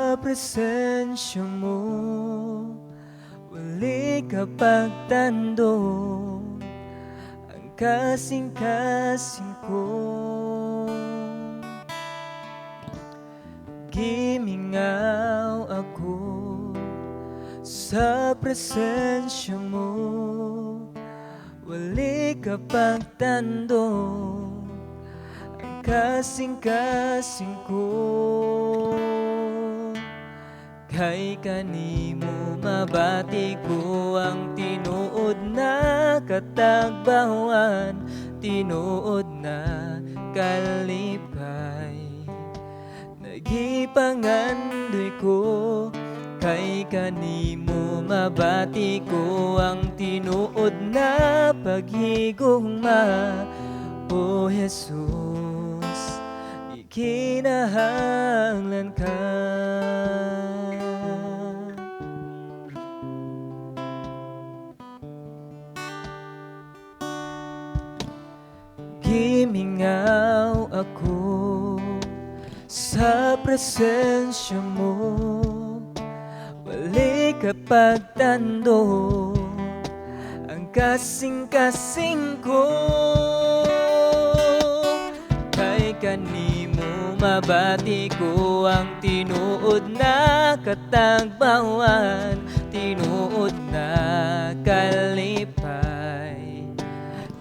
Sa presensya mo, wali ka pagtando ang kasing-kasing ko. Gimingaw ako sa presensya mo, wali ka pagtando ang kasing-kasing ko. Kay kanimo mabati ko ang tinuod na katagbawan, tinuod na kalipay. Nagipangandoy ko kay kanimo mabati ko ang tinuod na paghigugma. O Jesus, ikinahanglan ka. Gimingaw ako sa presensya mo, wali ka pagtando ang kasing-kasing ko. Kay kanimo mabati ko ang tinuod na katagbawan, tinuod na kalipay.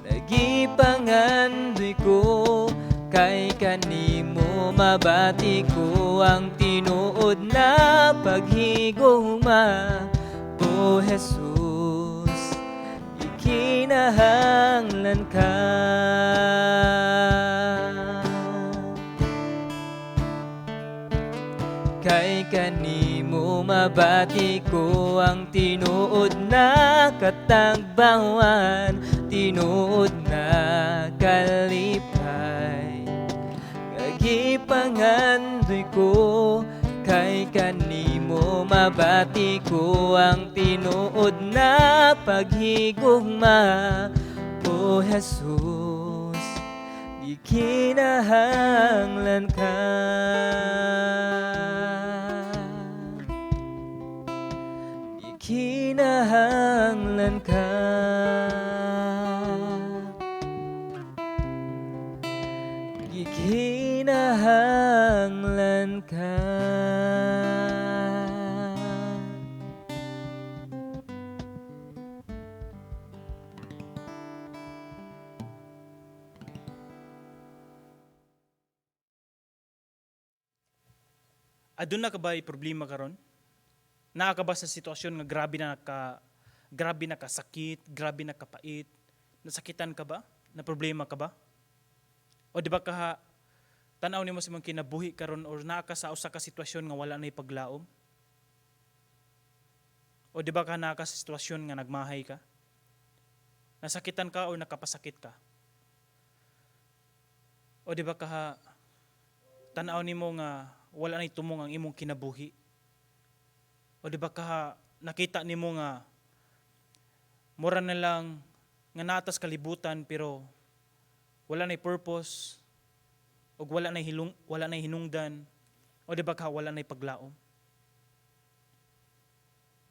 Nagipangandoy ko kay kanimo mabati ko ang tinuod na paghigugma. O Jesus, ikinahanglan ka. Kay kanimo mabati ko ang tinuod na katagbawan, tinuod na kalipay. Nagipangandoy ko kay kanimo mabati ko ang tinuod na paghigugma. O Jesus, ikinahanglan ka. Ikinahanglan ka. Ikinahanglan ka. Aduna ka ba problema karon? Naa ka ba sa sitwasyon nga grabe na kasakit, grabe na kapait? Nasakitan ka ba? Na problema ka ba? O di ba ka tan-aw nimo sa imong kinabuhi karon or naa ka sa usa ka sitwasyon nga wala nay paglaom? O di ba ka naa ka sa sitwasyon nga nagmahay ka? Nasakitan ka o nakapasakit ka? O di ba ka tan-aw nimo nga wala nay tumong ang imong kinabuhi? O di ba ka nakita nimo nga mura na lang nga natas kalibutan pero wala nay purpose og wala nay hilung, wala nay hinungdan, o di ba ka wala nay paglaom?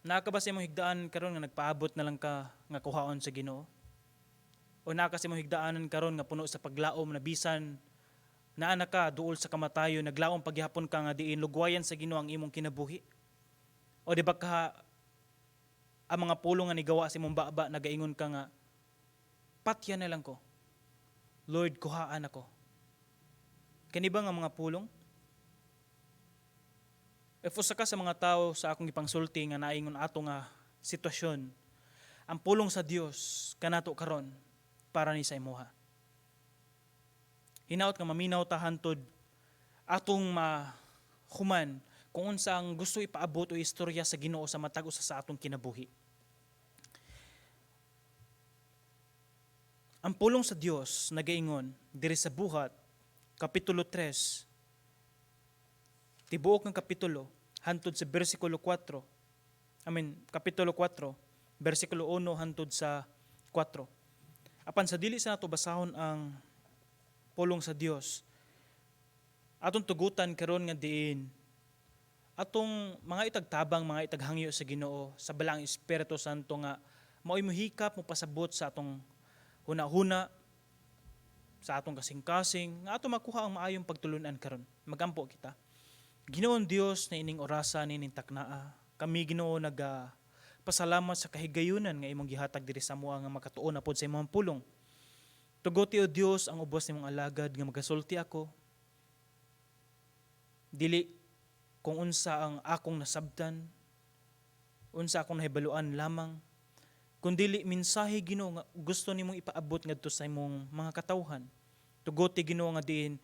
Naa ka ba sa imong higdaan karon nga nagpaabot na lang ka nga kuhaon sa Ginoo? O naa ka sa imong higdaanan karon nga puno sa paglaom na bisan naa na ka duol sa kamatayon, naglaom paghihapon ka nga diin lugwayan sa Ginoo ang imong kinabuhi? O di ba ka ang mga pulong nga nigawa sa imong baba nagaingon ka nga patya na lang ko, Lord, kuhaan ako? Kani ba nga mga pulong? If usa ka sa mga tao sa akong gipangsulti nga naingon ato nga sitwasyon, ang pulong sa Dios kanato karon para ni sa imuha. Hinaot nga maminaw ta hantod atong mahuman kung unsa ang gusto ipaabot o istorya sa Ginoo sa matag usa sa atong kinabuhi. Ang pulong sa Dios nagaingon diri sa Buhat kapitulo 3, tibuok ng kapitulo hantod sa bersikulo 4. I mean, kapitulo 4, bersikulo 1 hantod sa 4. Apan sa dili sa nato basahon ang pulong sa Dios, atong tugutan karon nga diin Atong mga itagtabang, mga itaghangyo sa Ginoo sa Balaang Espiritu Santo nga mao'y mohikap, mopasabot sa atong huna-huna, sa atong kasing-kasing, nga ato makuha ang maayong pagtulunan karon. Magampo kita. Ginoong Dios, na ining orasa, nining taknaa, kami, Ginoo, naga pasalamat sa kahigayunan nga imong gihatag diri sa amoa nga makatuon na pod sa imong pulong. Tugoti, o Dios, ang ubos nimong alagad nga magasulti ako dili kung unsa ang akong nasabtan, unsa akong nahibaluan lamang, kundili mensahe, Ginoo, nga gusto nimong ipaabot ngadto sa imong mga katawhan. Tugoti, Ginoo, nga diin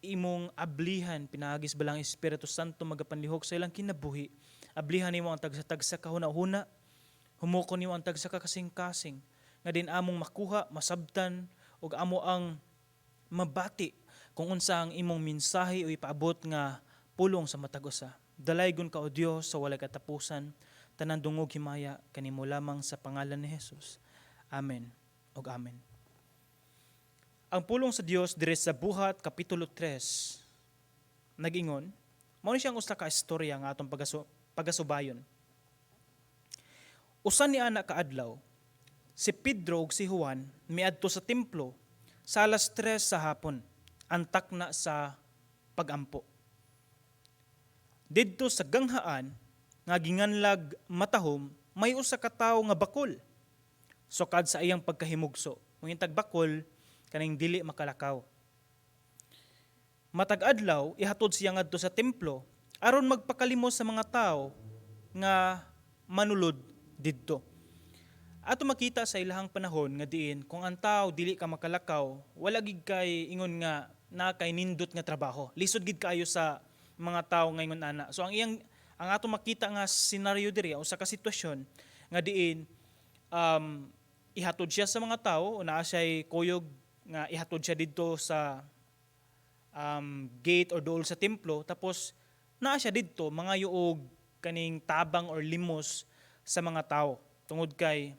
imong ablihan pinaagi sa Balaang Espiritu Santo magapanlihok sa ilang kinabuhi. Ablihan nimo ang tagsa-tagsa kahuna-huna. Humukon nimo ang tagsa ka kasing-kasing nga din among makuha, masabtan ug amo ang mabati kung unsa ang imong mensahe o ipaabot nga pulong sa matag usa. Dalaygon ka, O Dios, sa walay katapusan. Tanan dungog, himaya kanimo lamang sa pangalan ni Jesus. Amen ug amen. Ang pulong sa Dios diri sa Buhat kapitulo 3 nagingon, mao ni siyang usa ka istorya nga atong pagasubayon. Usa ni ana ka adlaw, si Pedro ug si Juan miadto sa templo sa alas 3 sa hapon, ang takna sa pagampo. Didto sa ganghaan nga ginganlag Matahom, may usa ka tawo nga bakol sukad sa iyang pagkahimugso. Mungintag bakol, kaning dili makalakaw. Matag adlaw ihatod siya ngadto sa templo aron magpakalimos sa mga tawo nga manulod didto. Ato makita sa ilahang panahon nga diin kung ang tao dili ka makalakaw, wala gid kay ingon nga na kay nindot nga trabaho. Lisod gid kaayo sa mga tao ngayon ana. So ang ato makita nga senaryo diri, usa ka sitwasyon nga diin ihatod siya sa mga tao, naa siya'y kuyog nga ihatod siya didto sa gate or dool sa templo, tapos naa siya didto mga og kaning tabang or limos sa mga tao tungod kay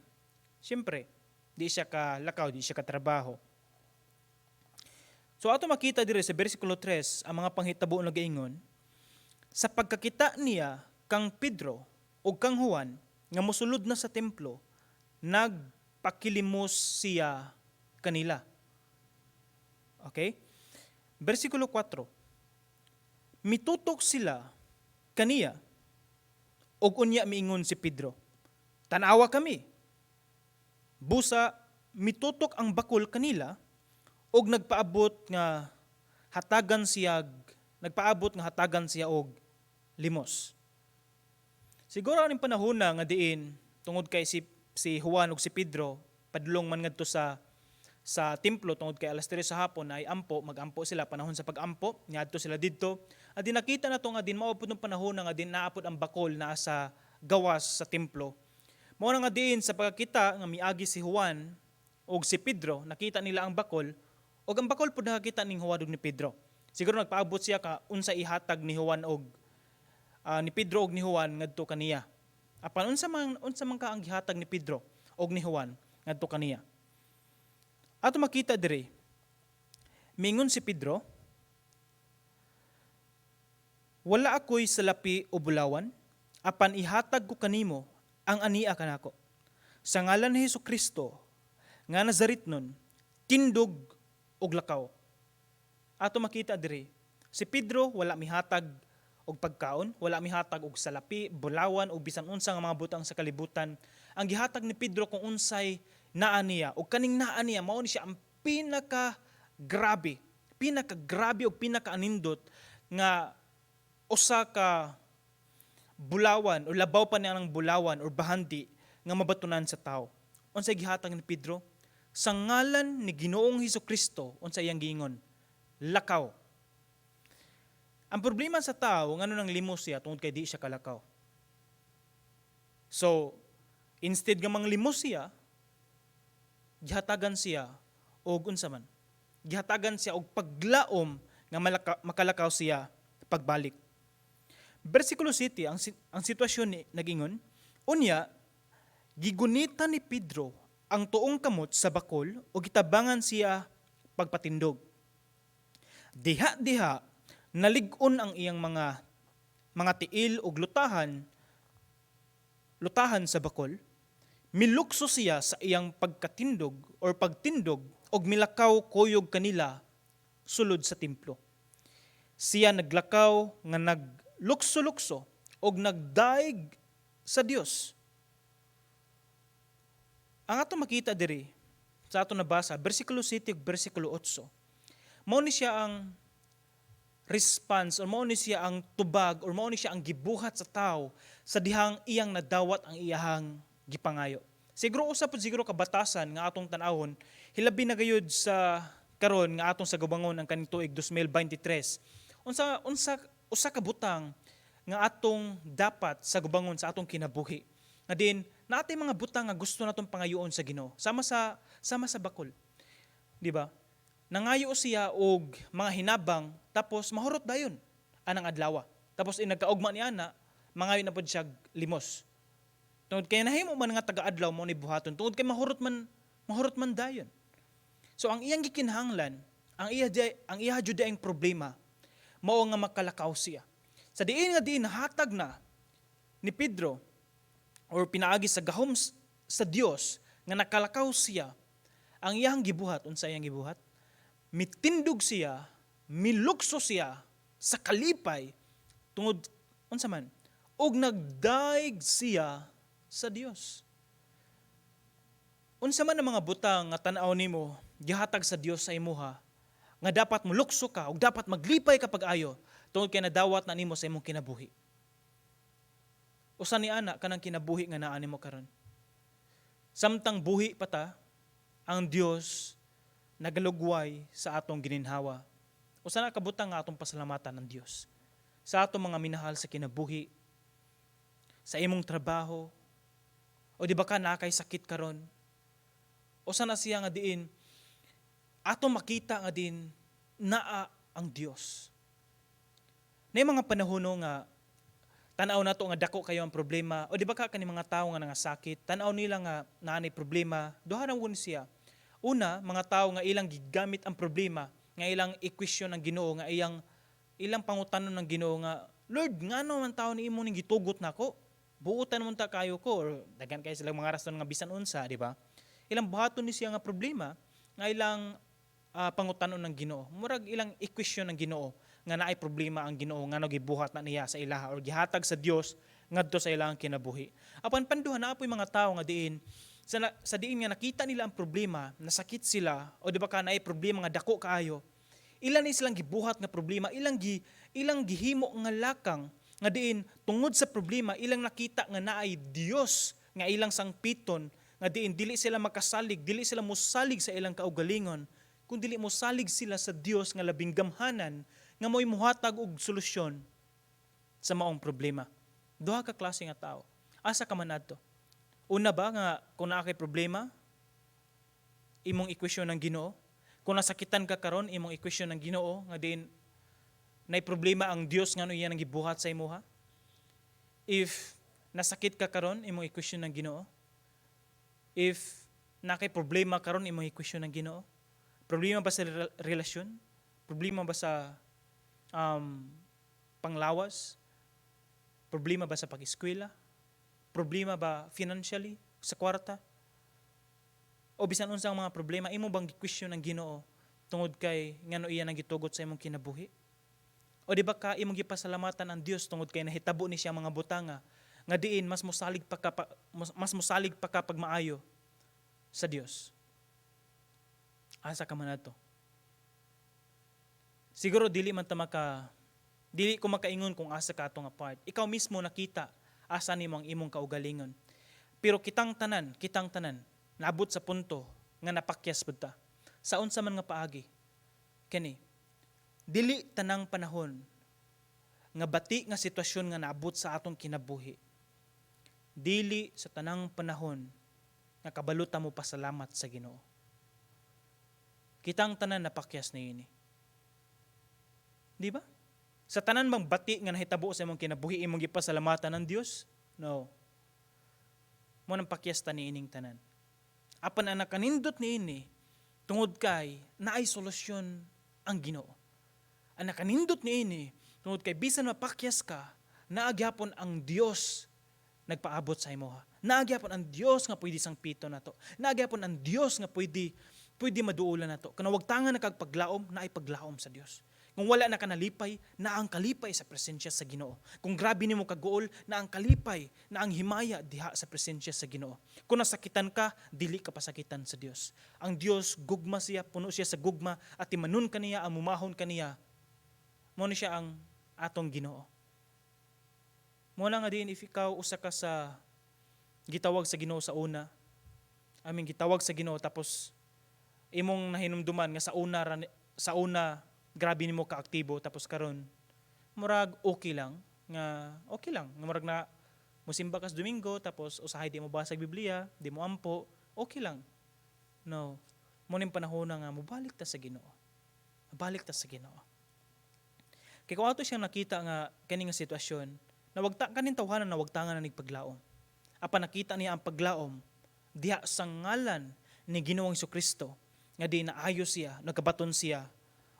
siyempre di siya ka lakaw, di siya ka trabaho. So ato makita diri sa bersikulo 3 ang mga panghitabo nagaingon, sa pagkakita niya kang Pedro ug kang Juan nga mosulod na sa templo, nagpakilimos siya kanila. Okay? Bersikulo 4. Mitutok sila kaniya ug unya miingon si Pedro, "Tan-awa kami." Busa mitutok ang bakol kanila ug nagpaabot nga hatagan siya og limos. Siguro aning panahon na nga diin tungod kay si Juan ug si Pedro padulong man ngadto sa templo tungod kay alas 3 sa hapon ay ampo, magampo sila, panahon sa pagampo, niadto sila didto. At din nakita na to nga din mao pud ng panahon na nga din naa pod ang bakol naa sa gawas sa templo. Mao na nga diin sa pagkakita nga miagi si Juan ug si Pedro, nakita nila ang bakol ug ang bakol pud nakakita ning Juan ug ni Pedro. Siguro nagpaabot siya ka unsa ihatag ni Juan og ni Pedro og ni Juan ngadto kaniya. Apan unsa man ka ang gihatag ni Pedro og ni Juan ngadto kaniya? Ato makita diri, mingon si Pedro, "Wala ako'y salapi o bulawan, apan ihatag ko kanimo ang ania kanako. Sa ngalan ni Hesus Kristo nga Nazaretnon, tindog og lakaw." Ato makita diri, si Pedro wala mihatag og pagkaon, wala mihatag og salapi, bulawan o bisan unsa nga mga butang sa kalibutan. Ang gihatag ni Pedro kung unsay naa niya, og kaning naa niya mao ni siya ang pinaka grabe og pinaka anindot nga usa ka bulawan o labaw pa niya ng bulawan or bahandi nga mabatunan sa tao. Unsay gihatag ni Pedro? Sa ngalan ni Ginoong Hesus Kristo, unsa iyang giingon? "Lakaw." Ang problema sa tao, ngano nang limos siya? Tungod kay di siya kalakaw. So, instead nga manglimos siya, gihatagan siya og unsa man? Gihatagan siya og paglaom nga makalakaw siya pagbalik. Versikulo 7, ang sitwasyon ni nagingon, unya gigunitan ni Pedro ang tuong kamot sa bakol ug gitabangan siya pagpatindog. Diha-diha nalig-on ang iyang mga mga tiil ug lutahan lutahan sa bakol. Milukso siya sa iyang pagkatindog or pagtindog og milakaw kuyog kanila sulod sa templo. Siya naglakaw nga naglukso-lukso og nagdaig sa Dios. Ang ato makita diri sa ato nabasa, bersikulo 7 ug bersikulo 8. Mao ni siya ang response or mao ni siya ang tubag or mao ni siya ang gibuhat sa tao sa dihang iyang nadawat ang iyahang gipangayo. Siguro usa pud siguro kabatasan nga atong tan-awon, hilabi na gayud sa karon nga atong sagubangon ang kaning tuig 2023. Unsa usa ka butang nga atong dapat sagubangon sa atong kinabuhi? Nga din naatay mga butang nga gusto natong pangayoon sa Ginoo. Sama sa bakol. Di ba? Nangayo siya og mga hinabang, tapos mahurot dayon anang adlaw. Tapos inagkaugma ni ana, mangayo na pud siya limos. Tungod kay nahimo man nga taga-adlaw mo ni buhaton, tungod kay mahurot man dayon. So ang iyang gikinahanglan, ang iya jud ang problema mao nga makalakaw siya. Sa diin nga diin hatag na ni Pedro or pinaagi sa gahom sa Dios nga nakalakaw siya, ang iyang gibuhat, unsa iyang gibuhat? Mitindog siya, milukso siya sa kalipay tungod unsa man, ug nagdaig siya sa Dios. Unsa man ang mga butang nga tan-aw nimo gihatag sa Dios sa imuha nga dapat molukso ka ug dapat maglipay ka pag-ayo tungod kay nadawat na nimo sa imong kinabuhi? Usa ni ana kanang kinabuhi nga naa nimo karon. Samtang buhi pa ta, ang Dios nagalugway sa atong gininhawa. Usa na kabutang nga atong pasalamatan ng Dios. Sa atong mga minahal sa kinabuhi, sa imong trabaho, o di ba ka naa kay sakit karon? Usa na siya nga diin atong makita nga din naa ang Dios. Na mga panahon, no, nga tan-aw nato nga dako kayo ang problema o di ba ka kani mga tawo nga nangasakit, tan-aw nila nga naa nay problema, duha ra gud siya. Una, mga tawo nga ilang gigamit ang problema nga ilang i-question ang Ginoo, nga iyang ilang pangutanon ng Ginoo nga, "Lord, ngano man tawo ni imo ning gitugot nako? Buotan mo ta kayo ko," or daghan kay silang mga rason nga bisan unsa, di ba? Ilang buhaton ni siya nga problema nga ilang pangutanon ng Ginoo, murag ilang i-question ng Ginoo nga naay problema ang Ginoo, ngano gibuhat na niya sa ilaha or gihatag sa Dios ngadto sa ilang kinabuhi. Apan panduha, naa poy mga tawo nga diin sa diin nga nakita nila ang problema, nasakit sila o di ba ka naay problema nga dako kaayo. Ilan ni silang gibuhat nga problema, ilang gihimo nga lakang nga diin tungod sa problema ilang nakita nga naay Dios nga ilang sangpiton, nga diin dili sila makasalig, dili sila mosalig sa ilang kaugalingon, kung dili mosalig sila sa Dios nga labing gamhanan nga mo'y muhatag og solusyon sa maong problema. Duha ka klase nga tao. Asa ka man adto? Una ba nga kung naa kay problema, imong i-question ang Ginoo? Kung nasakitan ka karon, imong i-question ang Ginoo nga diin nay problema ang Dios, ngano iya nang gibuhat sa imuha? If nasakit ka karon, imong i-question ang Ginoo? If naa kay problema karon, imong i-question ang Ginoo? Problema ba sa relasyon? Problema ba sa panglawas? Problema ba sa pag-eskwela? Problema ba financially? Sa kwarta? O bisan unsang mga problema, imo bang gi-question ang Ginoo tungod kay ngano iya nang gitugot sa imong kinabuhi? O di ba ka imong gipasalamatan ang Dios tungod kay nahitabo ni siya mga butanga nga diin mas mosalig pa ka pag maayo sa Dios? Asa ka man adto? Siguro dili ko makaingon kung asa ka ato nga part. Ikaw mismo nakita asa nimo ang imong kaugalingon. Pero kitang tanan naabot sa punto nga napakyas pud ta. Sa unsa man nga paagi. Kani dili tanang panahon nga bati nga sitwasyon nga naabot sa atong kinabuhi, dili sa tanang panahon nga kabalo ta mo pasalamat sa Ginoo. Kitang tanan napakyas niini. Di ba? Sa tanan bang bati nga nahitabo sa imong kinabuhi, imong gipasalamatan ng Dios? No. Mao nang pakyas ta niining tanan. Apan ang nakanindot niini, tungod kay naay solusyon ang Ginoo. Ang nakanindot niini, tungod kay bisan mapakyas ka, Naa gyapon ang Dios nagpaabot sa imoha. Naa gyapon ang Dios nga pwede sangpiton nato. Naa gyapon ang Dios nga pwede pwede maduolan nato. Kung nawagtangan na kag paglaom, naay paglaom sa Dios. Kung wala na ka nalipay, naa ang kalipay sa presensya sa Ginoo. Kung grabe nimo kaguol, naa ang kalipay, naa ang himaya diha sa presensya sa Ginoo. Kung nasakitan ka, dili ka pasakitan sa Dios. Ang Dios, gugma siya, puno siya sa gugma, at timanon kaniya, amumahon kaniya. Mao ni siya ang atong Ginoo. Mao na nga din if ikaw usa ka sa gitawag sa Ginoo sa una, I mean, gitawag sa Ginoo, tapos imong nahinumduman nga sa una grabe nimo kaaktibo, tapos karon murag okay lang nga okay lang nga murag na musimba ka sa Domingo, tapos usahay di mo basag Biblia, di mo ampo, okay lang. No, mao ning panahon nga mobalik ta sa Ginoo, balik ta sa Ginoo, kay kung ato siyang nakita nga kani nga sitwasyon, nawagta kaning tawhanan, nawagtangan na nig paglaom, apan nakita niya ang paglaom diha sa ngalan ni Ginoong Kristo nga di naayo siya, nagkabaton siya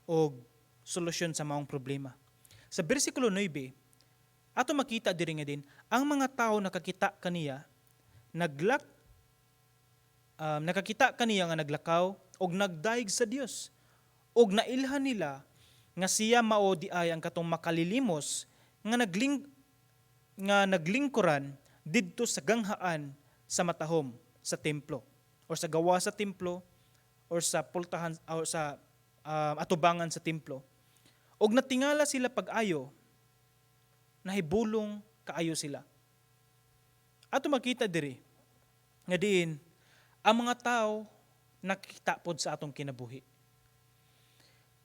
og solusyon sa maong problema. Sa bersikulo 9, ato makita diri nga din ang mga tao nakakita kaniya nga naglakaw og nagdayeg sa Dios, og nailhan nila nga siya mao di ay ang katong makalilimos nga naglingkuran didto sa ganghaan sa matahom sa templo or sa gawa sa templo or sa pultahan or sa atubangan sa templo. Og natingala sila pag-ayo, nahibulong kaayo sila. Ato makita diri nga diin ang mga tao nakita pod sa atong kinabuhi.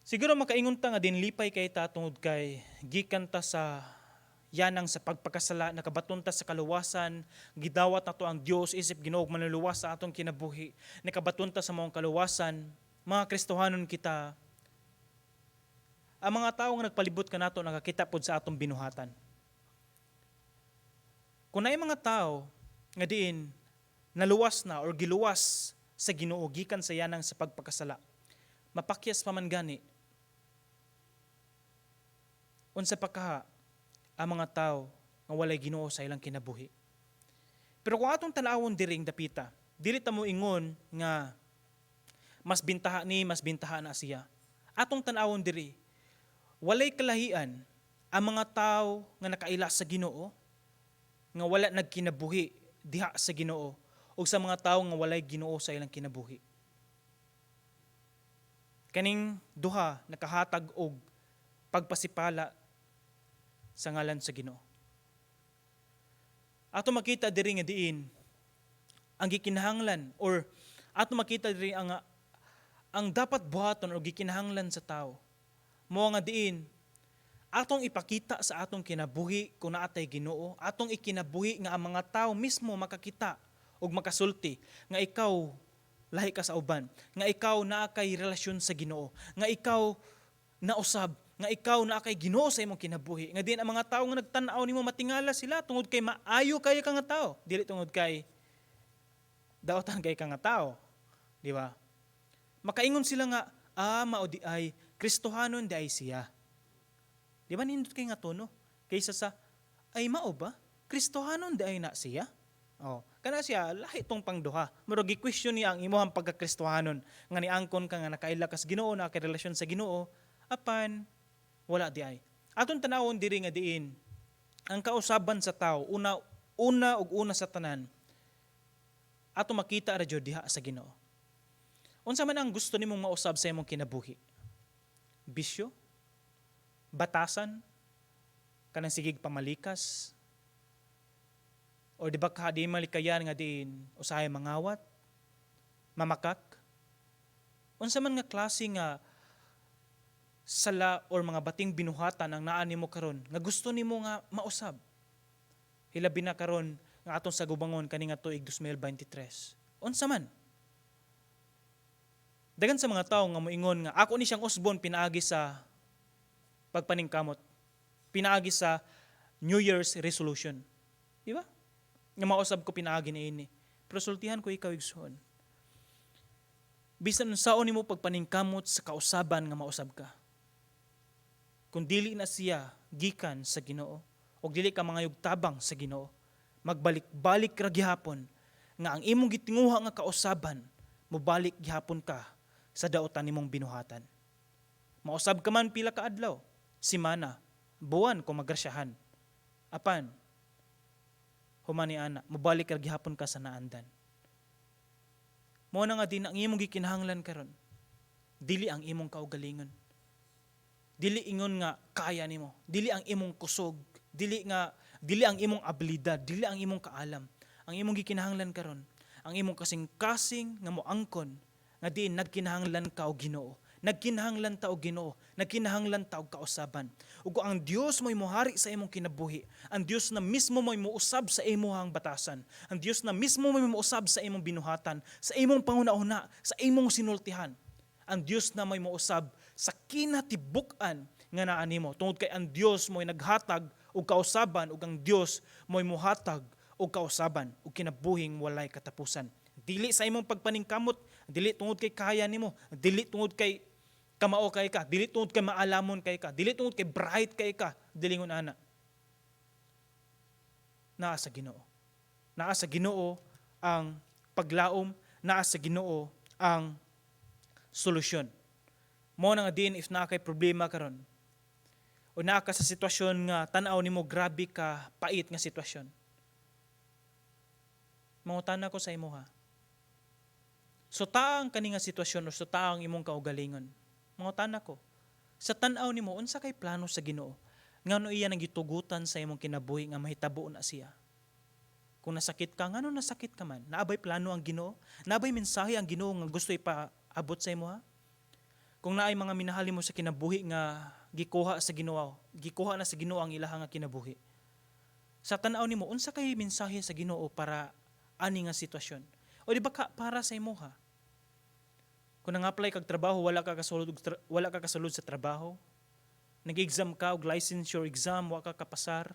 Siguro makaingon ta nga din lipay kay ta tungod kay gikan ta sa yanang sa pagpakasala, nakabaton ta sa kaluwasan, gidawat nato ang Dios isip Ginoo ug manluluwas sa atong kinabuhi, nakabaton ta sa maong kaluwasan, mga Kristohanon kita. Ang mga tao nga nagpalibot kanato nakakita pod sa atong binuhatan. Kung naay mga tao nga diin naluwas na or giluwas sa Ginoo gikan sa yanang sa pagpakasala, mapakyas pa man gani, unsa pa kaha ang mga tao nga walay Ginoo sa ilang kinabuhi? Pero kung atong tan-awon diring dapita, dili ta mo ingon nga mas bintaha ni, mas bintaha na siya. Atong tan-awon diri, walay kalahian ang mga tao nga nakaila sa Ginoo nga wala nagkinabuhi diha sa Ginoo ug sa mga tao nga walay Ginoo sa ilang kinabuhi. Kaning duha nakahatag og pagpasipala sa ngalan sa Ginoo. Ato makita diri nga diin ang gikinahanglan or ato makita diri ang dapat buhaton o gikinahanglan sa tao. Mao nga diin atong ipakita sa atong kinabuhi kung naa tay Ginoo, atong ikinabuhi nga ang mga tao mismo makakita ug makasulti nga ikaw lahi ka sa uban, nga ikaw naa kay relasyon sa Ginoo, nga ikaw nausab, nga ikaw naa kay Ginoo sa imong kinabuhi, nga din ang mga tao nga nagtan-aw nimo matingala sila tungod kay maayo kayo ka nga tao, dili tungod kay daotan kay ka nga tao, di ba? Makaingon sila nga, "Ah, mao di ay Kristohanon di ay siya." Di ba nindot kay nga tono? Kaysa sa, "Ay, mao ba? Kristohanon di ay na siya?" Oh, kana siya lahi tong pangduha. Murag gi-question niya ang imong pagka-Kristohanon nga niangkon ka nga nakaila kas Ginoo, na kay relasyon sa Ginoo, apan wala di ay. Atong tanawon diri nga diin ang kausaban sa tao, una una ug una sa tanan, ato makita ra jud diha sa Ginoo. Unsa man ang gusto nimong mausab sa imong kinabuhi? Bisyo? Batasan? Kanang sigig pamalikas? Or di ba ka di malikayan nga diin usahay mangawat? Mamakak? Unsa man nga klase nga sala or mga bating binuhatan ang naa nimo karon nga gusto nimo nga mausab? Hilabi na karon nga atong sagubangon kani nga tuig 2023. Unsa man? Dagan sa mga tao nga moingon nga ako ni siyang usbon pinaagi sa pagpaningkamot. Pinaagi sa New Year's resolution. Di ba? Nga mausab ko pinaagi niini. Pero sultihan ko ikaw, igsoon. Bisan unsaon nimo pagpaningkamot sa kausaban nga mausab ka, kung dili na siya gikan sa Ginoo Ug dili ka mangayog tabang sa Ginoo. Magbalik-balik ra gihapon nga ang imong gitinguha nga kausaban, mobalik gihapon ka sa daotan nimong binuhatan. Mausab ka man pila ka adlaw, semana, buwan kung magrasyahan. Apan, human ni ana, mobalik ra gihapon ka sa naandan. Mao na nga din ang imong gikinahanglan karon. Dili ang imong kaugalingon. Dili ingon nga kaya nimo. Dili ang imong kusog, dili ang imong abilidad, dili ang imong kaalam. Ang imong gikinahanglan karon, ang imong kasing-kasing nga moangkon nga diin nagkinahanglan ka og Ginoo. Nagkinahanglan ta og Ginoo, nagkinahanglan ta og kausaban. Ug kung ang Dios mo'y mohari sa imong kinabuhi, ang Dios na mismo mo'y mousab sa imong batasan, ang Dios na mismo mo'y mousab sa imong binuhatan, sa imong panguna-una, sa imong sinultihan. Ang Dios na mo'y mousab sa kinatibuk-an nga naa nimo. Tungod kay ang Dios mo'y naghatag og kausaban ug ang Dios mo'y mohatag og kausaban ug kinabuhing walay katapusan. Dili sa imong pagpaningkamot, dili tungod kay kaya nimo, dili tungod kay kamao kay ka, dili tungod kay maalamon kay ka, dili tungod kay bright kay ka, dili ngon ana. Naa sa Ginoo. Naa sa Ginoo ang paglaom, naa sa Ginoo ang solusyon. Mao na nga din, if naa kay problema karon o naa ka sa sitwasyon nga tan-aw nimo grabe ka pait nga sitwasyon, mangutana ko sa imo ha. Sutaa ang kani nga sitwasyon o sutaa ang imong kaugalingon. Mangutana ko. Sa tan-aw nimo, unsa kay plano sa Ginoo? Ngano iya nang gitugutan sa imong kinabuhi nga mahitabo na siya? Kung nasakit ka, ngano nasakit ka man? Naa bay plano ang Ginoo? Naa bay mensahe ang Ginoo nga gusto ipaabot sa imo ha? Kung naay mga minahal mo sa kinabuhi nga gikuha sa Ginoo, gikuha na sa Ginoo ang ilaha nga kinabuhi. Sa tan-aw nimo, unsa kay mensahe sa Ginoo para ani nga sitwasyon? O di ba ka para sa imo ha? Kung nang-apply kag trabaho, wala ka kasulod sa trabaho. Nag-exam ka og licensure exam, wa ka kapasar.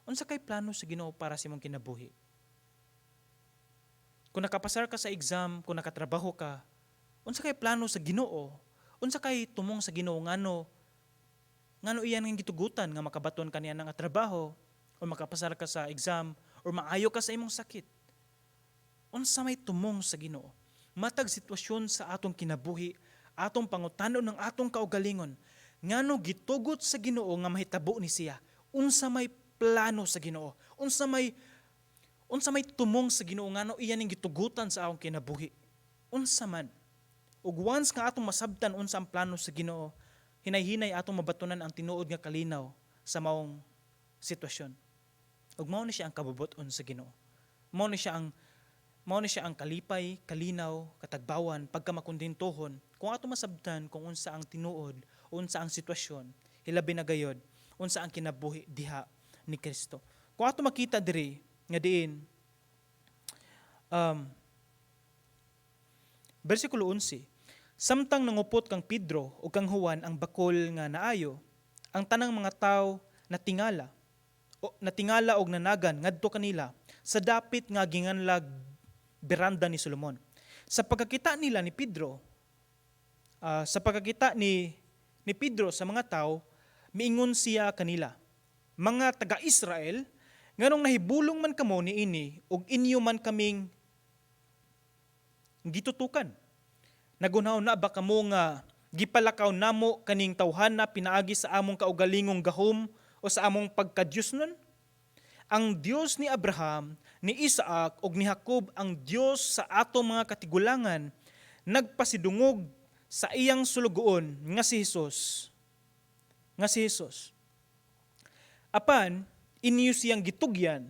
Unsa kay plano sa Ginoo para sa imong kinabuhi? Kung nakapasar ka sa exam, kung nakatrabaho ka, unsa kay plano sa Ginoo? Unsa kay tumong sa Ginoo, ngano iyan nga gitugutan nga makabaton ka niya nga trabaho o makapasar ka sa exam o maayo ka sa imong sakit? Unsa may tumong sa Ginoo? Matag sitwasyon sa atong kinabuhi, atong pangutanon ng atong kaugalingon, ngano gitugot sa Ginoo nga mahitabo ni siya? Unsa may plano sa Ginoo? Unsa may tumong sa Ginoo, ngano iya ning gitugutan sa akong kinabuhi? Unsa man? Ug once nga atong masabtan unsa ang plano sa Ginoo, hinay-hinay atong mabatunan ang tinuod nga kalinaw sa maong sitwasyon. Ug mao ni siya ang kabubut-on sa Ginoo. Mao ni siya ang kalipay, kalinaw, katagbawan, pagkamakontentohon kung ato masabtan kung unsa ang tinuod, unsa ang sitwasyon, hilabi na gayod unsa ang kinabuhi diha ni Kristo. Kung ato makita diri nga diin bersikulo 11, samtang nangupot kang Pedro ug kang Juan ang bakol nga naayo, ang tanang mga tawo natingala og nanagan ngadto kanila sa dapit nga ginganlag Beranda ni Solomon. Sa pagkakita ni Pedro sa mga tao, miingon siya kanila, "Mga taga-Israel, nganong nahibulong man kamo niini ug inyo man kaming gitutukan? Naghunahuna ba kamo nga gipalakaw namo kaning tawhana pinaagi sa among kaugalingong gahom o sa among pagkadyosnon? Ang Dios ni Abraham, ni Isaac ug ni Jacob, ang Dios sa atong mga katigulangan, nagpasidungog sa iyang sulugoon nga si Jesus. Apan inyo siyang gitugyan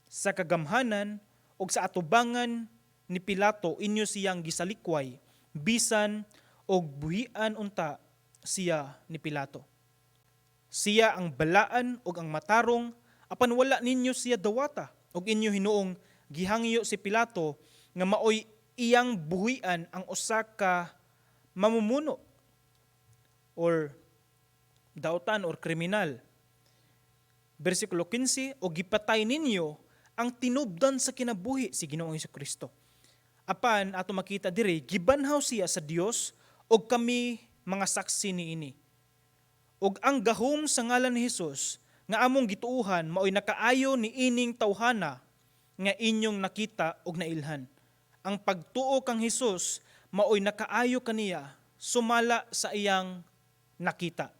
sa kagamhanan ug sa atubangan ni Pilato inyo siyang gisalikway, bisan og buhian unta siya ni Pilato. Siya ang balaan ug ang matarong, apan wala ninyo siya dawata ug inyo hinuong gihangyo si Pilato nga maoy iyang buhian ang usa ka mamumuno or dautan or kriminal." Bersikulo 15, "O gipatay ninyo ang tinubdan sa kinabuhi, si Ginoong Kristo. Apan ato makita diri, gibanhaw siya sa Dios og kami mga saksi niini. Ug ang gahom sa ngalan ni Hesus nga among gituuhan maoy nakaayo ni ining tawhana nga inyong nakita ug nailhan. Ang pagtuo kang Hesus maoy nakaayo kaniya sumala sa iyang nakita.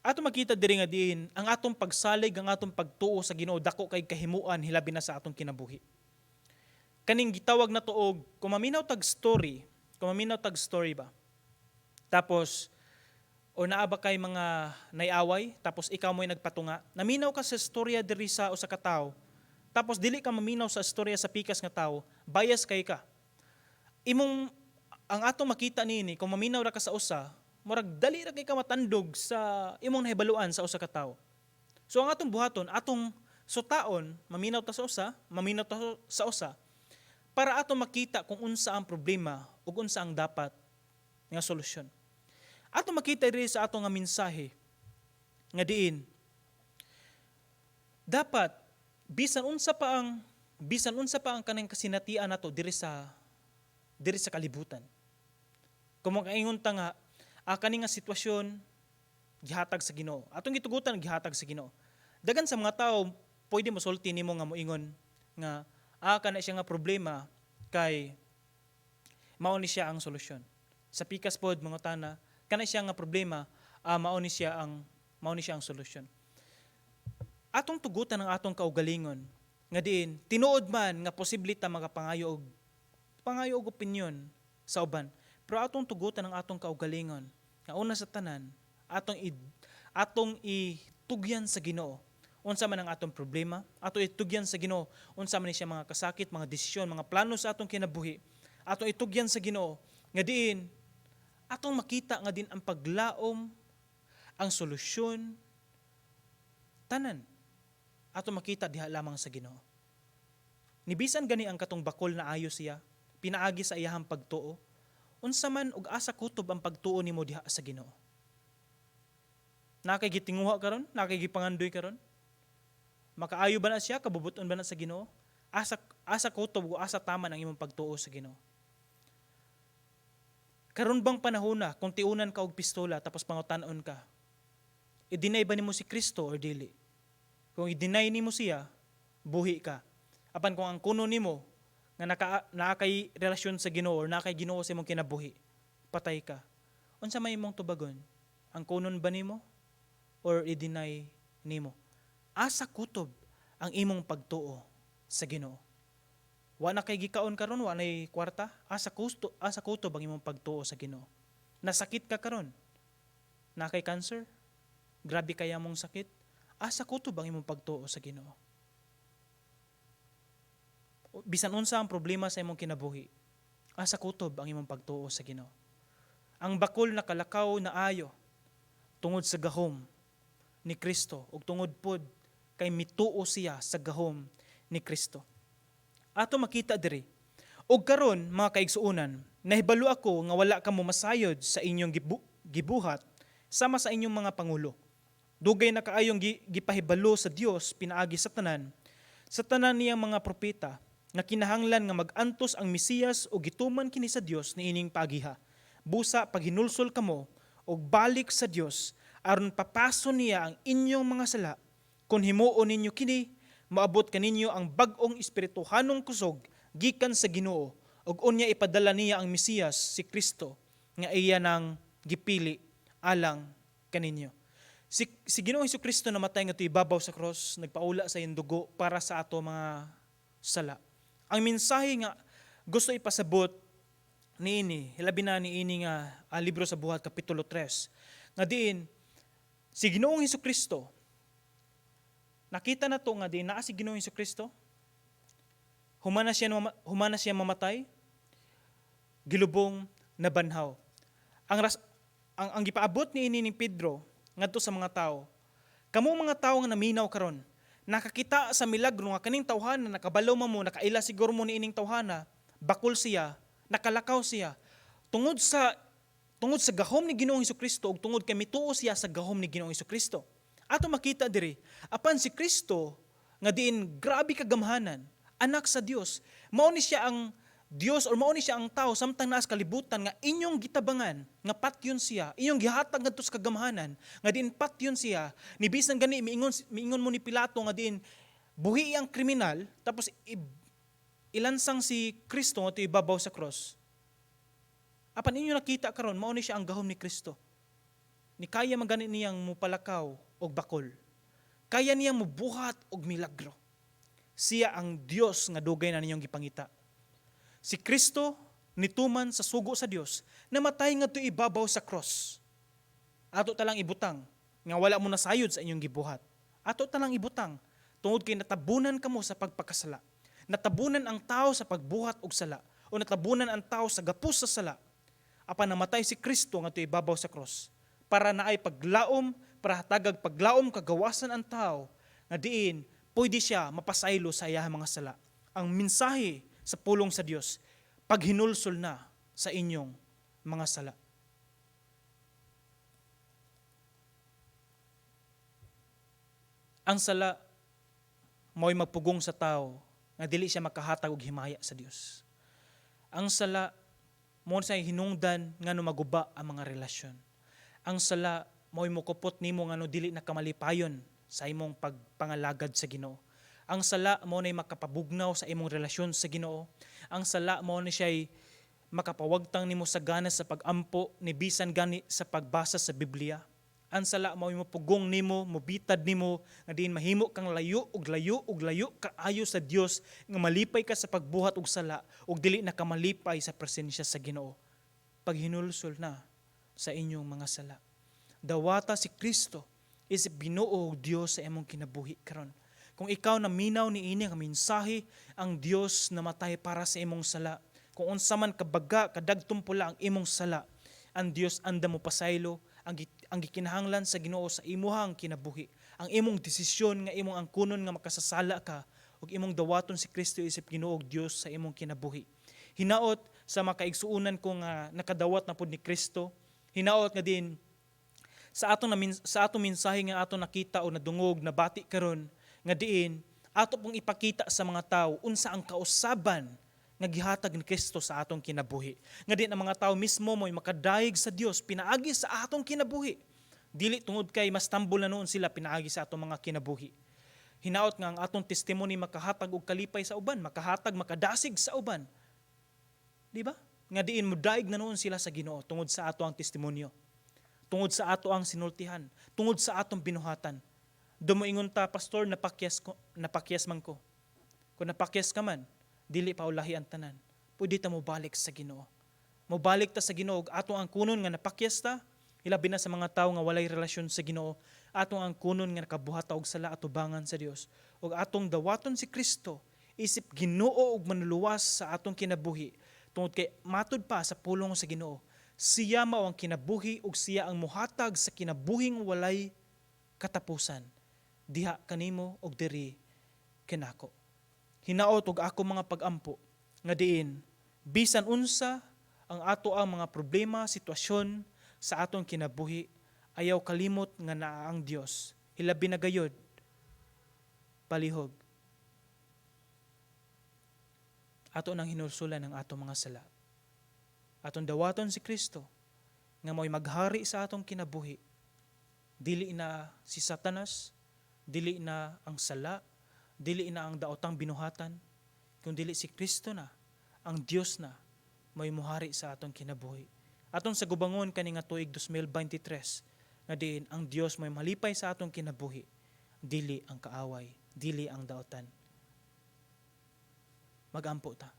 Ato makita diri nga diin ang atong pagsalig, ang atong pagtuo sa Ginoo, dako kay kahimuan hilabi na sa atong kinabuhi. Kaning gitawag na tuog, kung maminaw tag story ba. Tapos o naa ba kay mga nayaway, tapos ikaw mo'y nagpatunga, naminaw ka sa storya diri sa usa ka tawo, tapos dili ka maminaw sa istorya sa pikas nga tawo, bias kay ka. Imong ang atong makita niini, kung maminaw ra ka sa usa, murag dali ra kay ka matandog sa imong nahibaluan sa usa ka tawo. So ang atong buhaton, atong sutaon, maminaw ta sa usa, maminaw ta sa usa, para atong makita kung unsa ang problema ug unsa ang dapat nga solusyon. Ato makita diri sa atong nga mensahe nga diin dapat bisan unsa pa ang kanang kasinatian nato diri sa kalibutan. Kung makaingon ta nga kani nga sitwasyon gihatag sa Ginoo. Atong gitugutan, gihatag sa Ginoo. Dagan sa mga tao pwede mosulti nimo nga moingon nga kana siya nga problema kay mao ni siya ang solusyon. Sa pikas pod mga tana, kana siya nga problema, mao ni siya ang solusyon. Atong tugutan ang atong kaugalingon nga diin tinuod man nga posible ta makapangayo og pangayo og opinyon sa uban. Pero atong tugutan ang atong kaugalingon nga una sa tanan atong itugyan sa Ginoo unsa man ang atong problema, ato itugyan sa Ginoo unsa man ni siya mga kasakit, mga desisyon, mga plano sa atong kinabuhi. Atong itugyan sa Ginoo nga diin atong makita nga din ang paglaom, ang solusyon, tanan ato makita diha lamang sa Ginoo. Nibisan gani ang katong bakol na ayo siya, pinaagi sa iyahang pagtuo, unsa man ug asa kutob ang pagtuo nimo diha sa Ginoo? Naa kay gitinguha karon, naa kay gipangandoy karon? Makaayo ba na siya, kabubuton ba na sa Ginoo? Asa kutob o asa tama ang imong pagtuo sa Ginoo? Karon bang panahon na kung tiunan ka og pistola tapos pangutan-on ka, i-deny ba nimo si Kristo or dili? Kung i-deny nimo siya, buhi ka. Apan kung ang kuno nimo nga naa kay relasyon sa Ginoo or naa kay Ginoo sa imong kinabuhi, patay ka. Unsa may imong tubagon? Ang kunon ba nimo or i-deny nimo? Asa kutob ang imong pagtuo sa Ginoo? Wa na kay gikaon karon, wa nay kwarta, asa kutob ang imong pagtuo sa Ginoo? Nasakit ka karon? Naa kay cancer? Grabe kaya mong sakit? Asa kutob ang imong pagtuo sa Ginoo? Bisan unsa ang problema sa imong kinabuhi, asa kutob ang imong pagtuo sa Ginoo? Ang bakol nakalakaw na ayo tungod sa gahom ni Kristo ug tungod pod kay mituo siya sa gahom ni Kristo. Ato makita diri. Og karon, mga kaigsuonan, nahibalo ako nga wala kamo masayod sa inyong gibuhat sama sa inyong mga pangulo. Dugay na kaayong gipahibalo sa Dios pinaagi sa tanan niyang mga propeta nga kinahanglan nga mag-antos ang Mesiyas o gituman kini sa Dios niining pagiha. Busa paghinulsol kamo og balik sa Dios aron papason niya ang inyong mga sala. Kung himuon ninyo kini, maabot kaninyo ang bag-ong espirituhanong kusog gikan sa Ginoo ug unya ipadala niya ang Mesiyas, si Kristo, nga iya nang gipili alang kaninyo. Si Ginoong Kristo namatay nga ibabaw sa cross, nagpaula sa iyang dugo para sa ato mga sala. Ang mensahe nga gusto ipasabot niini, hilabi na niini nga libro sa Buhat kapitulo 3, nga diin si Ginoong Kristo, nakita na to nga diin naa si Ginoong Kristo, humana siya mamatay, gilubong, nabanhaw. Ang gipaabot niini ni Pedro ngadto sa mga tao, kamo mga tao nga naminaw karon, nakakita sa milagro nga kaning tawhana, nakabalo man mo, nakaila siguro mo niining tawhana, bakol siya, nakalakaw siya tungod sa gahom ni Ginoong Kristo ug tungod kay mituo siya sa gahom ni Ginoong Kristo. Ato makita diri, apan si Kristo nga diin grabe kagamhanan, anak sa Dios, mao ni siya ang Dios or mao ni siya ang tao samtang naa sa kalibutan nga inyong gitabangan nga patyon siya, inyong gihatag ngadto sa kagamhanan nga diin patyon siya. Ni bisan gani miingon miingon mo ni Pilato nga diin buhi ang kriminal, tapos ilansang si Kristo nga ibabaw sa cross. Apan inyo nakita karon, mao ni siya ang gahom ni Kristo. Ni kaya man gani niyang mupalakaw og bakol. Kaya niyang mubuhat og milagro. Siya ang Dios nga dugay na ninyong gipangita. Si Kristo nituman sa sugo sa Dios, namatay ngadto ibabaw sa cross. Ato talang ibutang nga wala mo nasayod sa inyong gibuhat. Ato talang ibutang tungod kay natabunan kamo sa pagpakasala. Natabunan ang tao sa pagbuhat og sala o natabunan ang tao sa gapos sa sala. Apan namatay si Kristo ngadto ibabaw sa cross para naay paglaom, para hatagag paglaom kagawasan ang tao nga diin pwede siya mapasaylo sa iyang mga sala. Ang mensahe sa pulong sa Dios, paghinulsol na sa inyong mga sala. Ang sala mao'y magpugong sa tao nga dili siya makahatag og himaya sa Dios. Ang sala mao sa hinungdan ngano maguba ang mga relasyon. Ang sala mao'y mokupot nimo ngano dili na kamalipayon sa imong pagpangalagad sa Ginoo. Ang sala mao nay makapabugnaw sa imong relasyon sa Ginoo. Ang sala mao ni siya'y makapawagtang nimo sa gana sa pag-ampo ni bisan gani sa pagbasa sa Biblia. Ang sala mao mopugong nimo, mobitad nimo nga diin mahimo kang layo og layo og layo kaayo sa Dios, nga malipay ka sa pagbuhat og sala ug dili na ka malipay sa presensya sa Ginoo. Paghinulsol na sa inyong mga sala. Dawata si Kristo isip Ginoo ug Dios sa imong kinabuhi karon. Kung ikaw naminaw ni ini nga mensahe, ang Dios namatay para sa imong sala. Kung unsa man kabaga, kadagtong pula ang imong sala, ang Dios anda mo pasaylo. Ang gikinahanglan sa Ginoo sa imuhang kinabuhi, ang imong desisyon nga imong angkunon nga makasasala ka ug imong dawaton si Kristo isip Ginoo ug Dios sa imong kinabuhi. Hinaot sa makaigsuonan ko nga nakadawat na pud ni Kristo, hinaot nga din sa atong mensahe nga atong nakita o nadungog, nabati karon, nga diin ato pong ipakita sa mga tao unsa ang kausaban nga gihatag ni Kristo sa atong kinabuhi. Nga diin ang mga tao mismo mo'y makadayeg sa Dios pinaagi sa atong kinabuhi. Dili tungod kay mas tambol na noon sila pinaagi sa atong mga kinabuhi. Hinaot nga ang atong testimony makahatag og kalipay sa uban, makahatag, makadasig sa uban. Di ba? Nga diin modaig na noon sila sa Ginoo tungod sa ato ang testimonyo. Tungod sa ato ang sinultihan, tungod sa atong binuhatan. Dumuingon ta, "Pastor, napakyas ko, napakyas man ko." Kung napakyas ka man, dili pa ulahi ang tanan. Pwede ta mobalik sa Ginoo. Mobalik ta sa Ginoo ug ato ang kunon nga napakyas ta, ilabi na sa mga tawo nga walay relasyon sa Ginoo, atong ang kunon nga nakabuhat ta og sala atubangan sa Dios. Ug atong dawaton si Kristo isip Ginoo ug manluluwas sa atong kinabuhi. Tungod kay matud pa sa pulong sa Ginoo, siya mao ang kinabuhi ug siya ang muhatag sa kinabuhing walay katapusan diha kanimo og diri kinako. Hinaot og ako mga pag-ampo nga diin bisan unsa ang ato ang mga problema, sitwasyon sa atong kinabuhi, ayaw kalimot nga naa ang Dios. Hilabi na gayod palihog ato nang hinulsulan ang atong mga sala. Atong dawaton si Kristo nga mo'y maghari sa atong kinabuhi. Dili na si Satanas, dili na ang sala, dili na ang daotang binuhatan, kung dili si Kristo na, ang Dios na may muhari sa atong kinabuhi. Atong sagubangon kani nga tuig 2023 nga diin ang Dios may malipay sa atong kinabuhi, dili ang kaaway, dili ang daotan. Magampo ta.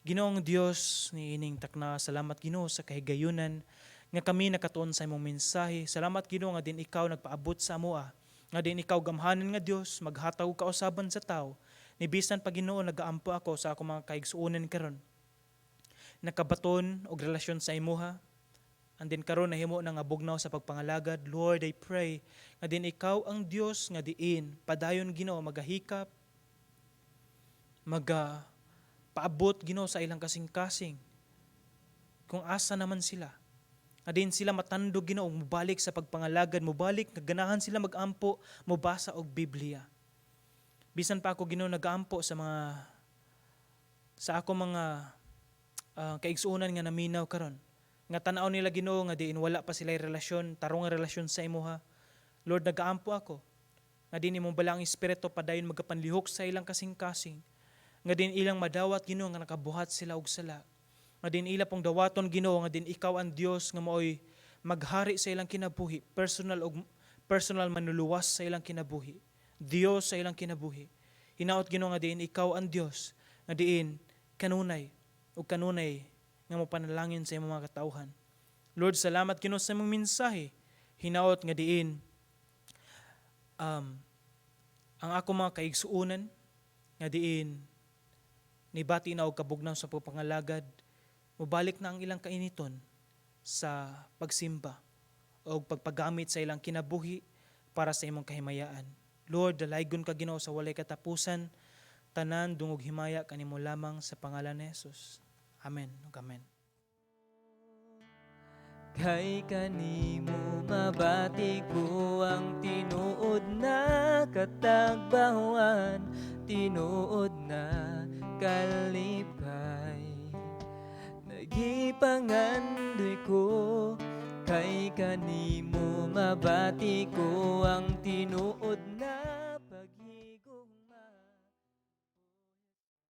Ginoong Dios ni ining takna, salamat, Ginoo, sa kahigayunan nga kami nakatuon sa imong mensahe. Salamat, Ginoo, nga din ikaw nagpaabot sa amoa, nga din ikaw gamhanan nga Dios, maghatag og kausaban sa tao. Ni bisan pa, Ginoo, nagaampo ako sa akong mga kaigsuonan karon. Nakabaton og relasyon sa imuha. And din karon nahimo na nga bugnaw sa pagpangalagad. Lord, I pray nga din ikaw ang Dios nga diin padayon, Ginoo, magahikap, maga paabot, Ginoo, sa ilang kasing-kasing kung asa naman sila. Nga din sila matandog, Ginoo, mobalik sa pagpangalagad, mobalik nga ganahan sila magampo, mobasa og Biblia. Bisan pa ako, Ginoo, nagaampo sa ako mga kaigsuonan nga naminaw karon. Nga tan-aw nila, Ginoo, nga diin wala pa sila relasyon, tarong nga relasyon sa imuha. Lord, nagaampo ako nga din imong Balaang Espiritu padayon magapanlihok sa ilang kasing-kasing. Nga din ilang madawat, Ginoo, nga nakabuhat sila og sala. Nga din ila pong dawaton, Ginoo, nga din ikaw ang Dios nga maoy maghari sa ilang kinabuhi, personal og personal manluluwas sa ilang kinabuhi. Dios sa ilang kinabuhi. Hinaot, Ginoo, nga diin ikaw ang Dios nga diin kanunay ug kanunay nga mopanalangin sa imong mga katawhan. Lord, salamat, Ginoo, sa imong mensahe. Hinaot nga diin ang ako mga kaigsuonan nga diin nibati na og kabugnaw sa pagpangalagad, mobalik na ang ilang kainiton sa pagsimba o pagpagamit sa ilang kinabuhi para sa imong kahimayaan. Lord, dalaygon ka, Ginoo, sa walay katapusan. Tanan dungog himaya kanimo lamang sa pangalan ni Jesus. Amen ug amen. Kay kanimo mabati ko ang tinuod na katagbawan, tinuod na kalipay. Nagipangandoy ko kay kanimo mabati ko ang tinuod.